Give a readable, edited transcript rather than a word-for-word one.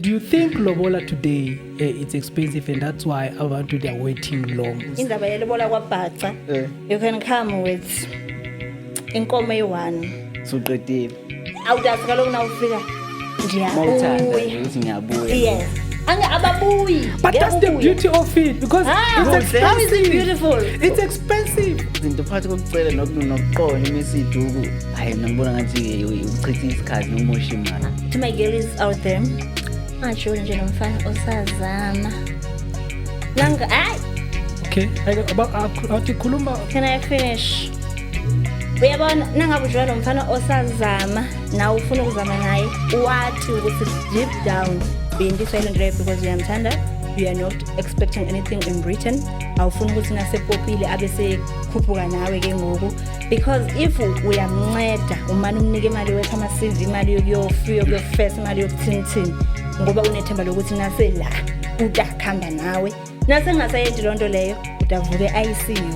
Do you think lobola today, it's expensive and that's why abantu, they are waiting long? Indaba yelobola kwabhaca, you can come with inkomo eyi-one. Suqedile. Awudazi kaloku nawufika. Mawuthanda Ndiyabuya. ukuthi ngiyabuya. Yes, ange ababuyi. But that's the Ngeke ubuye. Beauty of it because Ah, it's how is it expensive. beautiful? It's expensive. Izinto phakathi kokucela nokuqonya uma isiduku, hayi, mina ngibona ngathi uchitha isikhathi nomosha imali. To my girls out there, angajoli nje nomfana osazama nanga, hayi. Okay, athi khuluma. Can I finish? Uyabona, nangabe ujola nomfana osazama, nawe ufuna ukuzama naye, wathi ukuthi deep down uyintiswa yile nto leyo because uyamthanda, you are not expecting anything in return, awufuni ukuthi nasepopile abe sekhuphuka nawe ke ngoku, because if uyamnceda, umane umnike imali yokwekha ama-CV, imali yokuyofesa, imali yokuthinithini, ngoba unethemba lokuthi nasela utakuhamba nawe, nasengasayendi loo nto leyo, utavuke ICU.